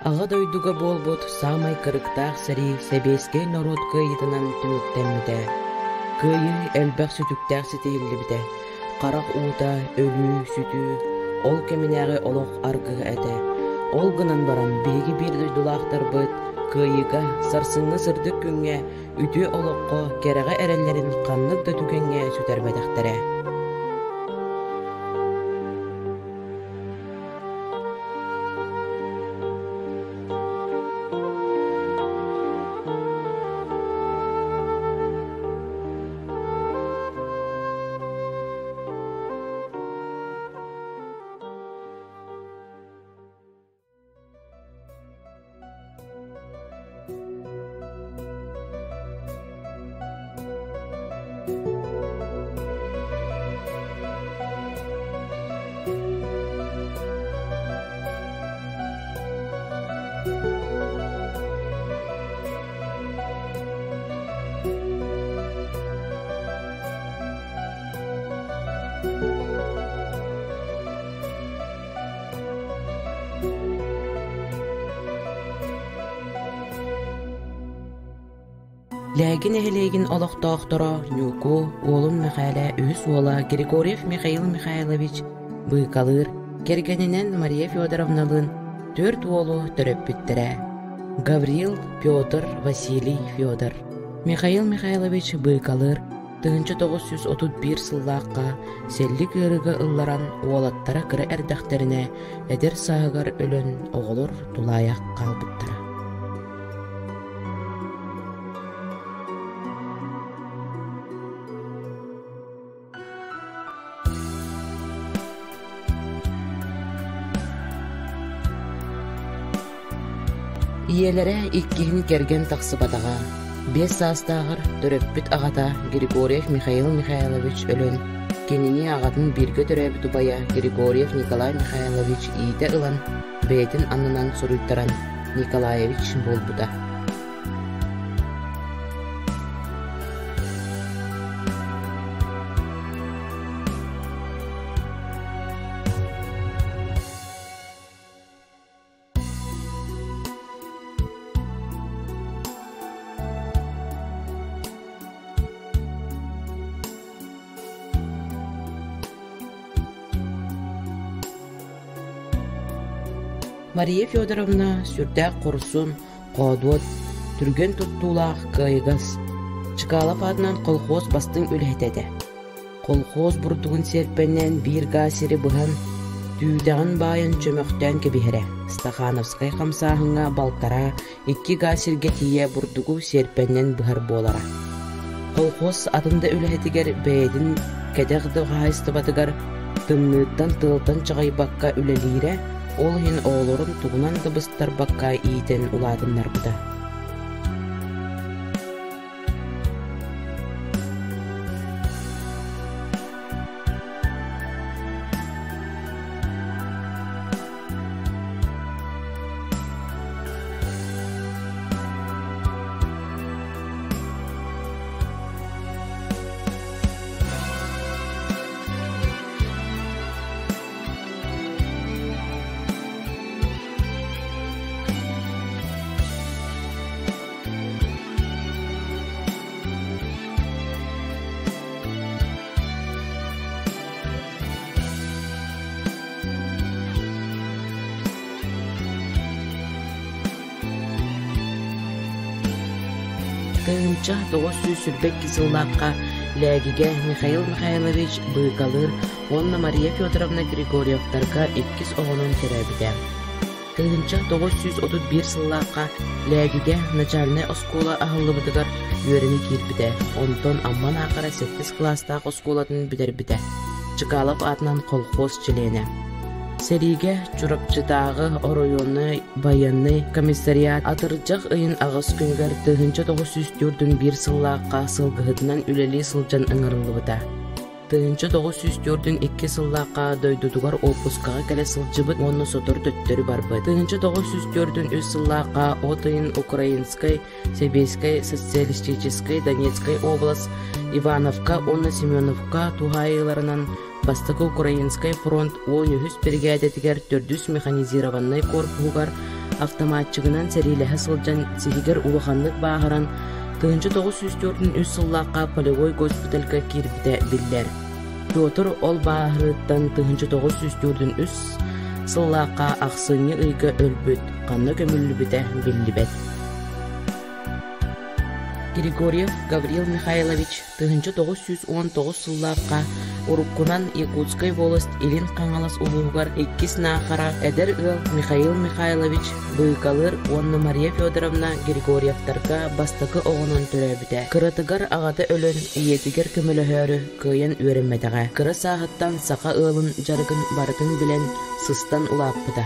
Аҕа дойдуга буолбут саамай кырыктаах сэрии сэбиэскэй норуот кыайыытынан түмүктэммитэ. Кыайыы элбэх сүтүктээх ситиһиллибитэ. Харах уута, өлүү, сүтүү ол кэминээҕи олох аргыһа этэ. Ол гынан баран биһиги биир дойдулаахтарбыт кыайыыга, сарсыҥҥы сырдык күҥҥэ, үтүө олоххо, кэрэҕэ эрэллэрин ханнык да түгэҥҥэ сүтэрбэтэхтэрэ. Лээги нэһилиэгин олохтоохторо Ньуку, уолун Мэхээлэ үһүс уола Григорьев Михаил Михайлович быыкалыыр, кэргэнинэн Мария Федоровналыын түөрт уолу төрөппүттэрэ: Гаврил, Петр, Василий, Федор. Михаил Михайлович быыкалыыр, 1931 сыллаахха сэллик ыарыыга ылларан уолаттара кыра эрдэхтэринэ эдэр сааһыгар өлөн оҕолор тулаайах хаалбыттара. Ийэлэрэ иккиһин кэргэн тахсыбатаҕа. Биэс саастааҕар төрөппүт аҕата Григорьев Михаил Михайлович өлөн, кинини аҕатын бииргэ төрөөбүт убайа Григорьев Николай Михайлович иитэ ылан, бэйэтин аннынан суруйтаран Николаевич буолбута. Мария Федоровна сүрдээх хорсун, хоодуот, түргэн туттуулаах кыайыгас, Чкалов аатынан колхоз бастыҥ үлэһитэ этэ. Колхоз бурдугун сиэрпэннээн биир гаа сири быһан, түүтэҕин баайан чөмөхтөөн кэбиһэрэ. Стахановскай хамсааһыҥҥа балтараа, икки гаа сиргэ тиийэ бурдугу сиэрпэннэн быһар буолара. Колхоз атын да үлэһитигэр бэйэтин кэтэх да хаһаайыстыбатыгар тымныыттан тыалтан чаҕыйбакка үлэлиирэ, ол иһин оҕолорун тугунан да быстарбакка иитэн улаатыннарбыта. 1922 сыллаахха Лээгигэ Михаил Михайлович Быыкалыыр уонна Мария Федоровна Григорьевтарга иккис оҕонон төрөөбүтэ. 1931 сыллаахха Лээгигэ начальнай оскуола аһыллыбытыгар үөрэнэ киирбитэ, онтон Амма Наахара сэттис кылаастаах оскуолатын бүтэрбитэ. Чкалов аатынан колхоз чилиэнэ. Сэриигэ Чурапчытааҕы оройуоннай байыаннай комиссариат атырдьах ыйын аҕыс күнүгэр 1941 сыллаахха сылгыһытынан үлэлии сылдьан ыҥырыллыбыта. 1942 сыллаахха дойдутугар уоппускаҕа кэлэ сылдьыбыт уонна сотору төттөрү барбыт. 1943 сыллаахха от ыйын Украинскай Сэбиэскэй Социалистическай Донецкай область Ивановка уонна Семеновка туһаайыыларынан Бастакы Украинскай фронт 13 биригээдэтигэр төрдүс механизированнай корпуһугар Автоматчигынан сэриилэһэ сылдьан сиһигэр улаханнык бааһыран 1943 сыллаахха полевой госпитальга киирбитэ биллэр. Петр ол бааһырыыттан 1943 сыллаахха ахсынньы ыйга өлбүт, ханна көмүллүбүтэ биллибэт. Григорьев Гаврил Михайлович 1919 сыллаахха уруккунан Якутскай волость Илин Хаҥалас улууһугар иккис Наахара эдэр ыал Михаил Михайлович Быыкалыыр уонна Мария Федоровна Григорьевтарга бастакы оҕонон төрөөбүтэ. Кыратыгар аҕата өлөн, ийэтигэр көмөлөһөөрү кыайан үөрэммэтэҕэ. Кыра сааһыттан саха ыалын дьарыгын барытын билэн, сыстан улааппыта.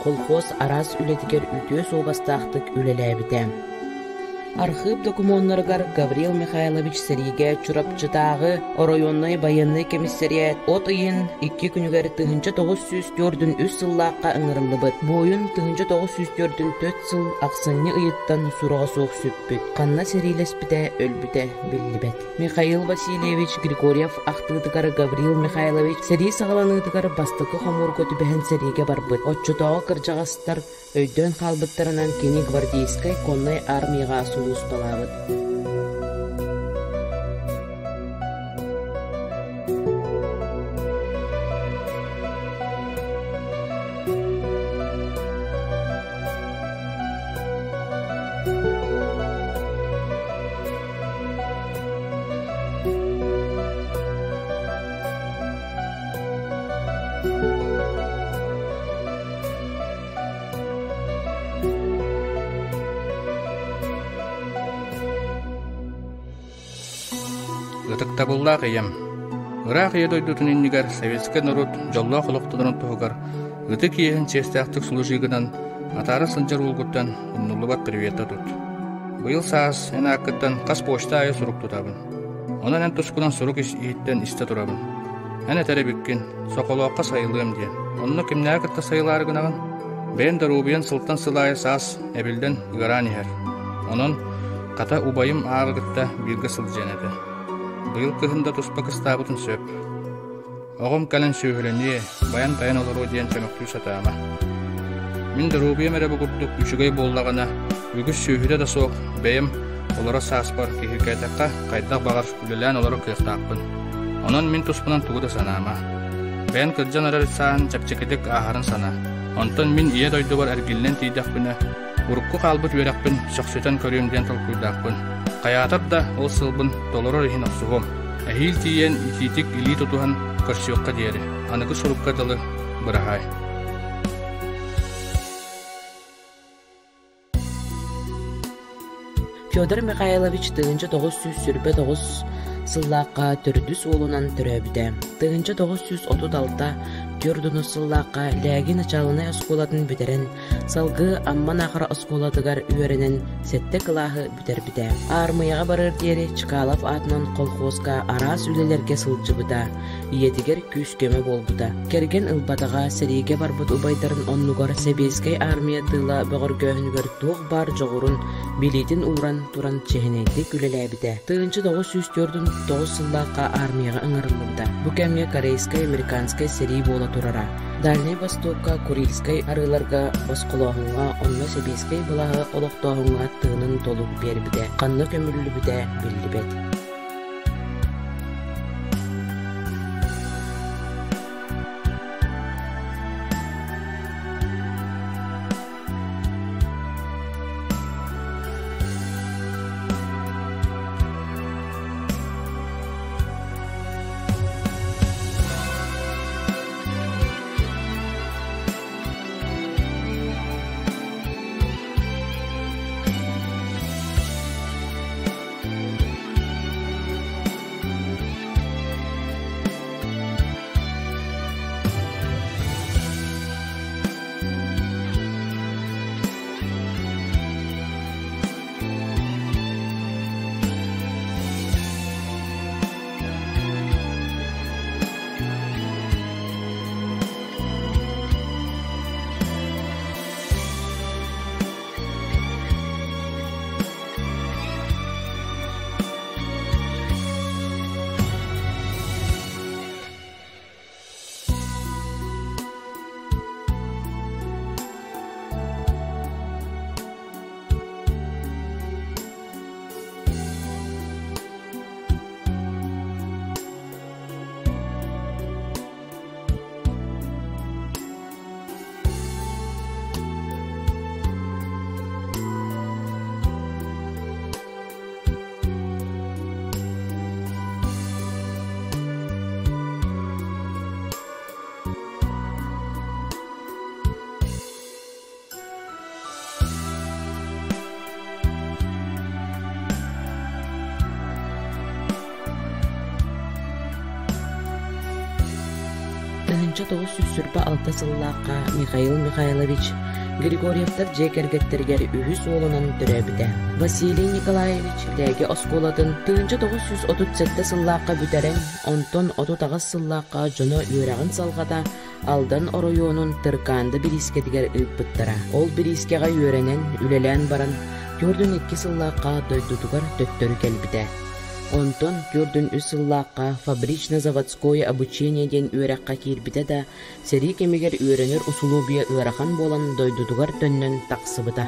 Колхоз араас үлэтигэр үтүө суобастаахтык үлэлээбитэ. Архыып докумуоннарыгар Гаврил Михайлович сэриигэ Чурапчытааҕы оройуоннай байыаннай кэмиссэриэт от ыйын икки күнүгэр 1943 сыллаахха ыҥырыллыбыт. Буойун 1944 сыл ахсынньы ыйыттан сураҕа суох сүппүт. Ханна сэриилэспитэ, өлбүтэ биллибэт. Михаил Васильевич Григорьев ахтыытыгар Гаврил Михайлович сэрии саҕаланыытыгар бастакы хомуурга түбэһэн сэриигэ барбыт. Оччотооҕу кырдьаҕастар Өйдөөн хаалбыттарынан кини гвардейскай коннай армияҕа сулууспалаабыт. Ытыктабыллаах ийэм, ыраах ийэ дойдутун иннигэр советскай норуот дьоллоох олохтонорун туһугар ытык иэһин чиэстээхтик служигынан атаара сылдьар уолгуттан умнуллубат привета тут. Быйыл саас эн ааккыттан хас почта аайы сурук тутабын. Онон эн тускунан сурук иһиттэн истэ турабын. Эн этэр эбиккин, Соколооххо сайылыам диэн. Онно кимнээҕи кытта сайылаары гынаҕын? Бэйэн доруобуйан сылтан сыл аайы саас эбиллэн ыараан иһэр. Онон, хата убайым ааҕы кытта бииргэ сылдьыан этэ. Быйыл кыһын да туспа кыстаабытын сөп. Оҕом кэлэн сүөһүлэниэ, байан-тайан олоруо диэн чөмөхтүү сатаама. Мин доруобуйам эрэ бу курдук үчүгэй буоллаҕына, үгүс сүөһүтэ да суох бэйэм олоро сааспар киһиргээтэххэ хайдах баҕар үлэлээн олорор кыахтаахпын. Онон мин туспунан тугу да санаама. Бэйэн кырдьан эрэр сааһын чэпчэкитик ааһарын санаа. Онтон мин ийэ дойдубар эргиллэн тиийдэхпинэ, урукку хаалбыт үөрэхпин сөхсүтэн көрүөм диэн толкуйдаахпын. Хайаатар да ол сылбын толорор иһин охсуһуом. Эһиил тиийэн итиитик илии тутуһан көрсүөххэ диэри, аныгы сурукка дылы быраһаай. Федор Михайлович 1929 сыллаахха төрдүс уолунан төрөөбүтэ. 1936 төрдүнүс сыллаахха Лээги начаалынай оскуолатын бүтэрэн, салгыы Амма Наахара оскуолатыгар үөрэнэн сэттэ кылааһы бүтэрбитэ. Аармыйаҕа барыар диэри Чкалов аатынан колхуоска араас үлэлэргэ сылдьыбыта. ийэтигэр күүс-көмө буолбута. Кэргэн ылбатаҕа, сэриигэ барбыт убайдарын оннугар сэбиэскэй аармыйа тыыла бөҕөргөөһүнүгэр туох баар дьоҕурун, билиитин ууран туран чиэһинэйдик үлэлээбитэ. 1949 сыллаахха аармыйаҕа ыҥырыллыбыта. Бу кэмҥэ корейскай-американскай сэрии буола турара. Дальнай Востокка Курильскай арыыларга босхолооһуҥҥа, онно сэбиэскэй былааһы олохтооһуҥҥа тыынын толук биэрбитэ, ханна көмүллүбүтэ биллибэт. 1946 сыллаахха Михаил Михайлович Григорьевтар дьиэ кэргэттэригэр үһүс уолунан төрөөбүтэ. Василий Николаевич Лээги оскуолатын 1937 сыллаахха бүтэрэн, онтон 38 сыллаахха дьоно үөрэҕин салҕата Алдан оройуонун Тыркаанда бириискэтигэр ыыппыттара. Ол бириискэҕэ үөрэнэн, үлэлээн баран, 42 сыллаахха дойдутугар төттөрү кэлбитэ. Онтон 43 сыллаахха фабрично-заводское обучение диэн үөрэххэ киирбитэ да, сэрии кэмигэр үөрэнэр усулуобуйа ыарахан буолан дойдутугар төннөн тахсыбыта.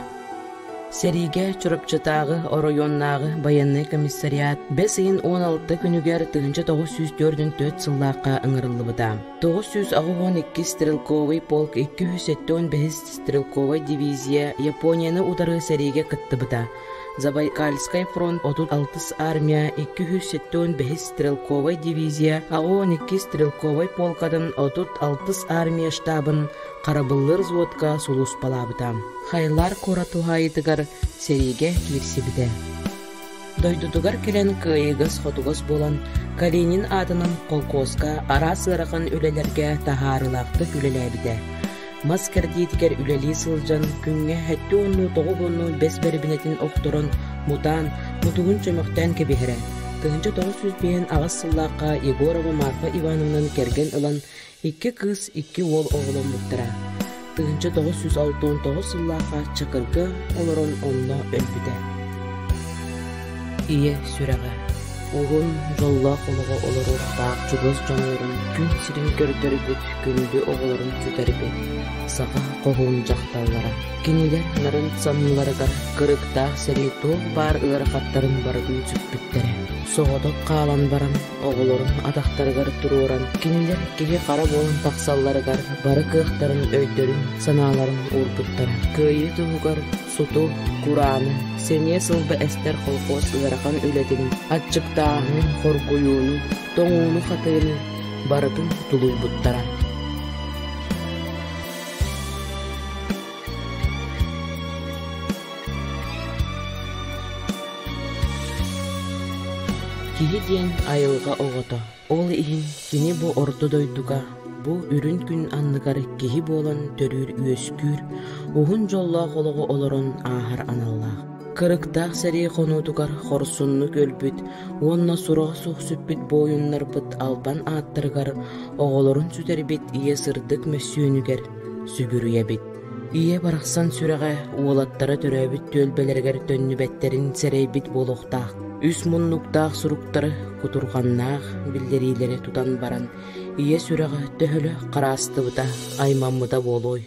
Сэриигэ Чурапчытааҕы оройуоннааҕы байыаннай комиссариат бэс ыйын 16 күнүгэр 1944 сыллаахха ыҥырыллыбыта. 982 стрелковый полк 275 стрелковай дивизия Японияны утары сэриигэ кыттыбыта. Забайкальскай фронт 36 армия 275 стрелковай дивизия 82 стрелковай полкатын 36 армия штабын харабыллыыр взводка сулууспалаабыта. Хайлар куорат туһаайытыгар сэриигэ киирсибитэ. Дойдутугар кэлэн кыайыгас-хотугас буолан, Калинин аатынан холкуоска араас ыарахан үлэлэргэ таһаарыылаахтык үлэлээбитэ. Мас кэрдиитигэр үлэлии сылдьан, күҥҥэ сэттэ уоннуу тоҕус уоннуу бэс бэрэбинэтин охторон, мутаан, мутугун чөмөхтөөн кэбиһэрэ. 1958 сыллаахха Егорова Марфа Ивановнаны кэргэн ылан, икки кыыс, икки уол оҕоломмуттара. 1969 сыллаахха Чакырга олорон онно өлбүтэ. Ийэ сүрэҕэ уһун, дьоллоох олоҕу олоруохтаах чугас дьоннорун күн сирин көрдөрбүт күндү оҕолорун сүтэрбит саха хоһуун дьахталлара. Кинилэр нарын санныларыгар кырыктаах сэрии туох баар ыарахаттарын барытын сүкпүттэрэ. Соҕотох хаалан баран оҕолорун атахтарыгар туруоран, кинилэр киһи-хара буолан тахсалларыгар бары кыахтарын өйдөрүн, санааларын уурбуттара. Кыайыы туһугар суту, курааны, сэниэ сылба эстэр колхоз ыарахан үлэтин, аччыктааһыны, хоргуйууну, тоҥууну-хатыыны барытын тулуйбуттара. Киһи диэн айылҕа оҕото. Ол иһин кини бу орто дойдуга, бу үрүн күн анныгар киһи буолан төрүүр-үөскүүр, уһун дьоллоох олоҕу олорон ааһар аналлаах. Кырыктаах сэрии хонуутугар хорсуннук өлбүт уонна сураҕа суох сүппүт буойуннарбыт албан ааттарыгар оҕолорун сүтэрбит ийэ сырдык мөссүөнүгэр сүгүрүйэбит. Ийэ барахсан сүрэҕэ уолаттара төрөөбүт түөлбэлэригэр төннүбэттэрин сэрэйбит буолуохтаах. Үс муннуктаах суруктары кутурҕаннаах биллэриилэри тутан баран, ийэ сүрэҕэ төһөлө хараастыбыта, аймаммыта буолуой?